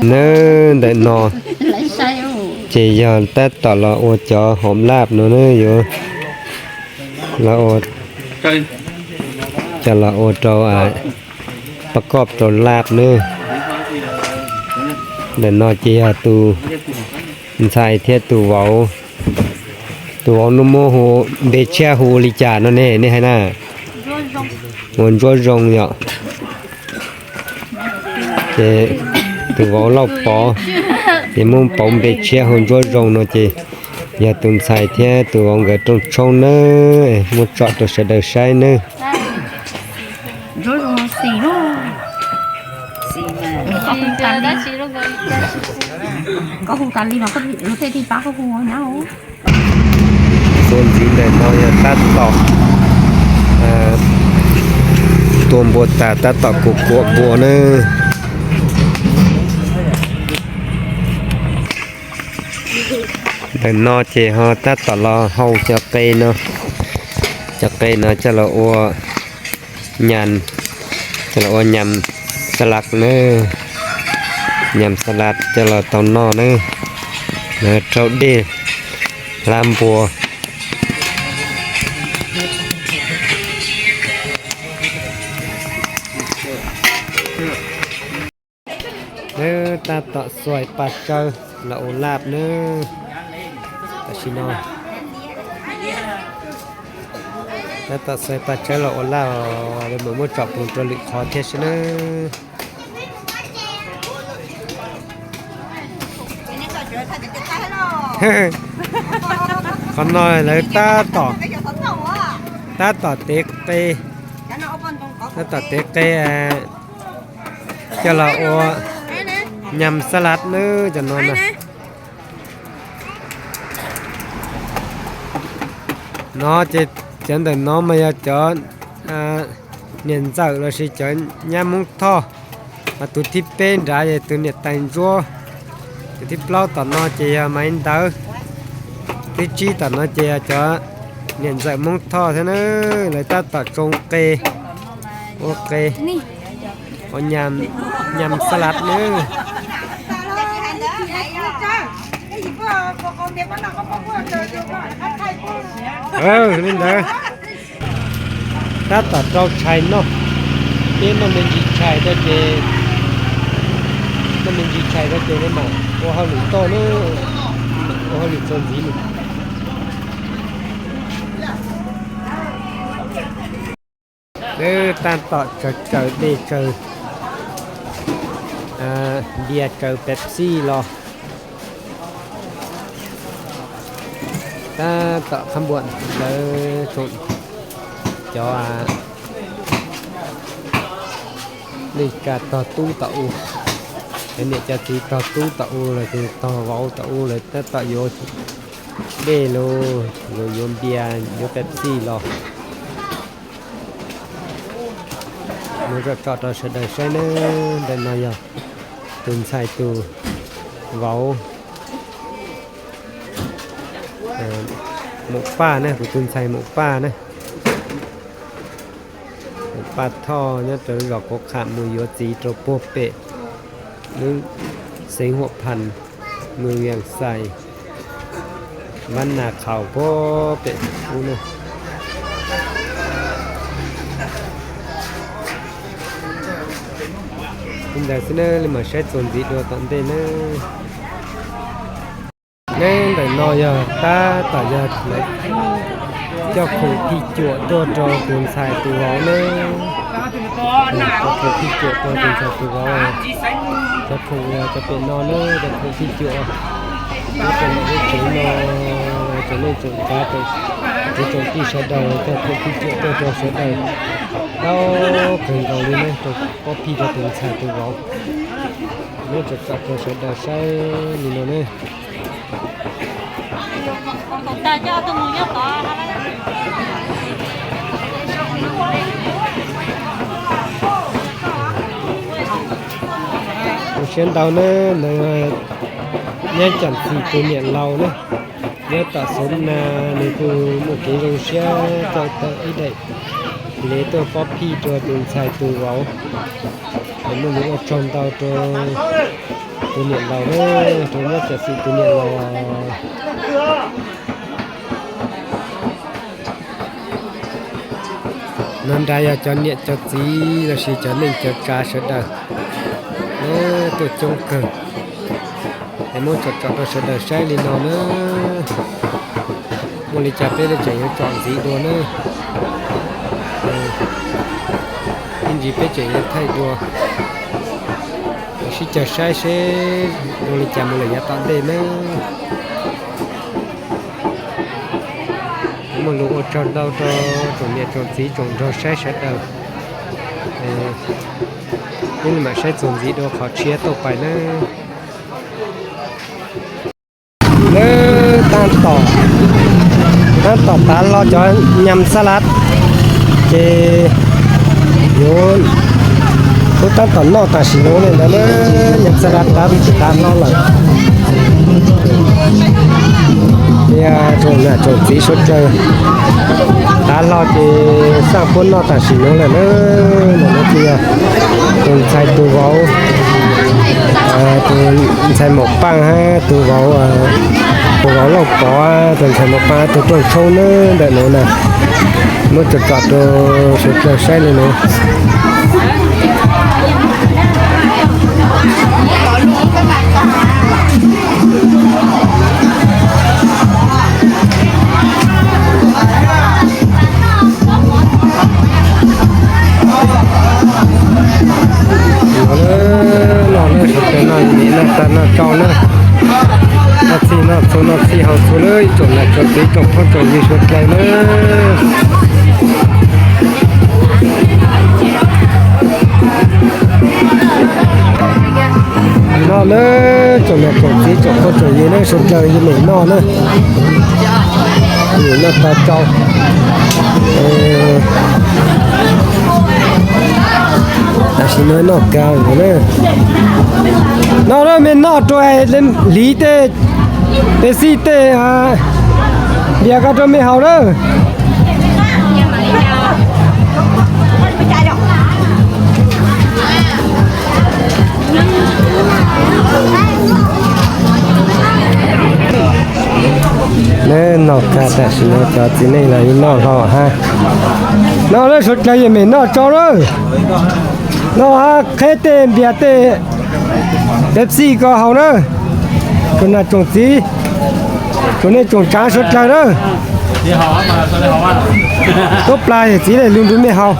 Nawb, ntawm no ces yog tab tom los ua cov hom laj no na, yuav los ua, coj los ua rau, pas koj rau laj na. Ntawm no ces yog tus ntxhais thiab tus vauv. Tus vauv no muab hu, npe tshiab hu ua li cas no ne, nej hais na? Ua Ntsuab Zoo yom. Ces tus vauv Lauj Pov, ces muab pauv npe tshiab hu Ntsuab Zoo no ces yog tus ntxhais thiab tus vauv nkawd rooj tshoob nawb, muab tsom rau sawv daws saib nawb. Koj hu tas li mas luag tej tij pab koj hu na. Txuas ntxiv ntawm no yog tab tom tua npua tas, tab tom kuam kuam npua nawb. Ntawm no ces ho tab tom los hau cov qe no, cov qe no coj los ua nyam, coj los ua nyam xas las nawb, nyam xas las coj los tau noj nawb. Rau dej hlab npua. Nawb, tab tom xuas pas tsawb los ua laj nawb. Tam sim no tab tom xuas pas tsawb los ua laj os, lawv mam muab tsom poog rau lwm qhov thiab sib nawb. Qhov no lawv tab tom, tab tom tev qe, tab tom tev qe coj los ua nyam xas las nawb, cov no na. No ces cov ntawm no mas yog cov niam ntxawm lossis cov nyab Hmoob Thoj. Mas tus thib peb nrad yog tus niam tais Ntsuab, tus thib plaub tom no ces yog Maiv Ntawv, thib tsib tom no ces yog cov niam ntxawm Hmoob Thoj thiab na. Lawv tab tom tsoo qe, ua qe, ua nyam xas las nawb. Li ntawd, tab tom rau tshais noj, peb noj me ntsis tshais tau ces, noj me ntsis tshais tau ces mam ua hauj lwm toj na, ua hauj lwm txuas ntxiv lawm. Twb tab tom tsaws tsaws dej tsaws npias tsaws Pepsi los. Tab tom qhab npua ntawd tsoom cov neej tsa tog tub tom u, cov niam cov txiv tog tub tom u los sis tog vauv tom u lawv tab tom yuav dej los yuav npias yuav Pepsi los. Muab tsom tsom rau sawv daws saib nawb. Ntawm no yog tus ntxhais tus vauv Maum Paj na, kuv tus ntxhais Maum Paj na. Maum Paj Thoj nyob rau zos Kauv Qham mus yuav txiv rau puag pem lub xeev Huam Phas, mus Vias Xais, Vab Nas Qhaus puag pem ub na. Li ntawd xwb na, li mam saib txuas ntxiv dua tom ntej na. Neb ntawm no yog tab tom yog lawv coj khoom phij cuam tuaj rau tus ntxhais tus vauv na. Cov khoom phij cuam rau tus ntxhais tus vauv, cov khoom uas cov pem no na, cov khoom phij cuam nyob rau ntawm lub tsev no, tsoom neej tsoom tsav, tsoom kwv tsoom tij sawv daws coj khoom phij cuam tuaj rau sawv daws. Tau kawg nkaus li na, rau pob phij rau tus ntxhais tus vauv. Muab tsom tsom rau sawv daws saib li no ne. Zoo siab ntau na, ntawd nyob Cam Xis tus niam laus na, nyob tom Xov Na, nws kuj muaj kev zoo siab coj tau ib daim hle tuaj pob phij rua tus ntxhais tus vauv. Muaj lus ua tsaug ntau rau Tus niam laus, rau nyob cov xim tus niam laus. No nrad yog cov niam cov txiv lossis cov neej cov tsav sawv daws. Tuaj coob kawg. Es muab tsom tsom rau sawv daws saib li no na. Muaj li cas peb tseem yuav tsom ntxiv dua na. Ib ntsis peb tseem yuav thaij dua. Sib caw saib seb zoo li cas mus lawm yav tom ntej na. Muaj lus ua tsaug ntau rau tsoom niam tsoom txiv tsoom nrog saib sawv daws. Peb mam saib txuas ntxiv dua qhov tshiab tuaj pais na. Lawv tab tom, tab tom tav hlo cov nyam xab lav, ces yuav, kuv tab tom noj tam sim no li ntawd na, nyam xab lav tab tsis tav hlo lawm. Ces tsoom niam tsoom txiv suav dlawg tav hlo ces xaj puab noj tam sim no lawm na. Ntawm no ces yog tus ntxhais tus vauv, tus ntxhais Maum Paaj hab tus vauv, tus vauv Lauj Pov, tus ntxhais Maum Paaj tus rooj tshoob na ntawm nuav na. Muab tsom tsom rau suav dlawg saib li nuav. Noj na, suav dlawg noj, noj tag noj tsau na. Noj txhij noj txhua noj txhij haus txhua lawm, ib tsoom niam tsoom txiv tsoom phooj tsoom ywg suav dlawg na. Noj na, tsoom niam tsoom txiv tsoom phooj tsoom ywg na, suav dlawg yeej meem noj na. Noj tag tsau. Tam sim no noj kawg na. Noj na, mej noj rua hliv tej, Pepsi tej, npias ko rau mej haus na. Noj kawg, tam sim no cov txiv neej los yeej noj hlo hab. Noj na, suav dlawg yeej meem noj tsau na. Noj hab qheb tej npias tej Pepsi ko haus na. Tsoom niam tsoom txiv, tsoom neej tsoom tsaav suav dlawg na. Tuab plag yawm txiv lug nrug mej haus.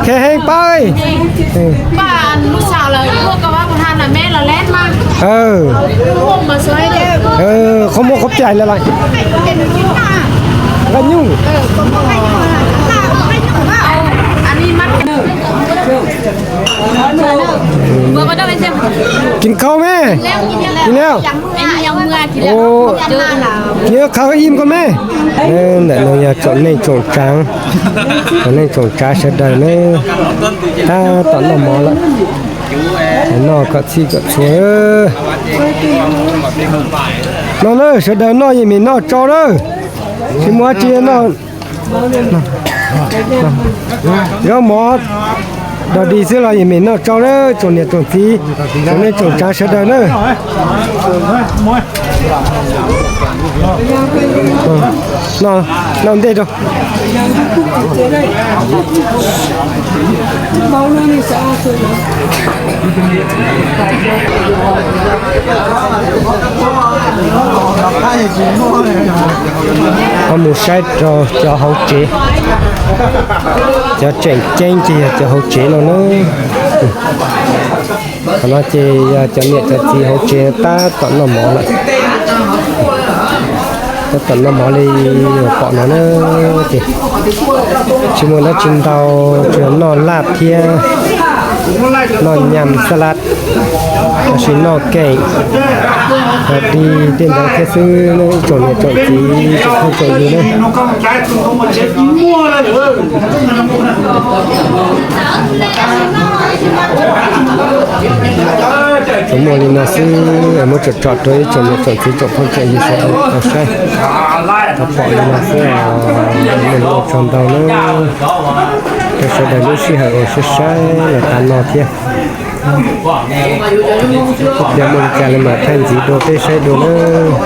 Kheev heev pab. Qhov muaj qhov piam lawm. Nqa nyuj. Kis khau me, kis neb, kis khaws ib ko me. Ntawm no yog tsoom neej tsoom tsaav, tsoom neej tsoom tsaav sawv daws na, tab tom noj mov lawm. Noj kom txhij kom txhua. Noj na, sawv daws noj yeej meem noj tsau na. Tsis muaj dab tsi noj. Zaub mov dog dig xwb los yeej meem noj tsau na, tsoom niam tsoom txiv, tsoom neej tsoom tsaav sawv daws na. Noj ntej rau. Ho mus saib rau cov hauv tsev, cov tseem ceeb ces yog cov hauv tsev no na. Qhov no ces yog cov niam cov txiv hauv tsev tab tom noj mov lawm. Tab tom noj mov li uas pom no na, ces tsis muaj dab tsi ntau, tsuas yog noj laj thiab noj nyam xab laj, tab sis noj keem, dig tej ntawd thiab xwb, ib tsoom niam tsoom txiv tsoom phooj tsoom ywg na. Tsuas muaj li no xwb, muab tsom tsom rau ib tsoom niam tsoom txiv tsoom phooj tsoom ywg sawv daws tau saib, tau pom li no xwb os. Ua tsaug ntau nawb, rau sawv daws lub sij hawm uas saib saib los tas no thiab. Yog muaj li cas li mam thaij ntxiv dua peb saib dua nawb.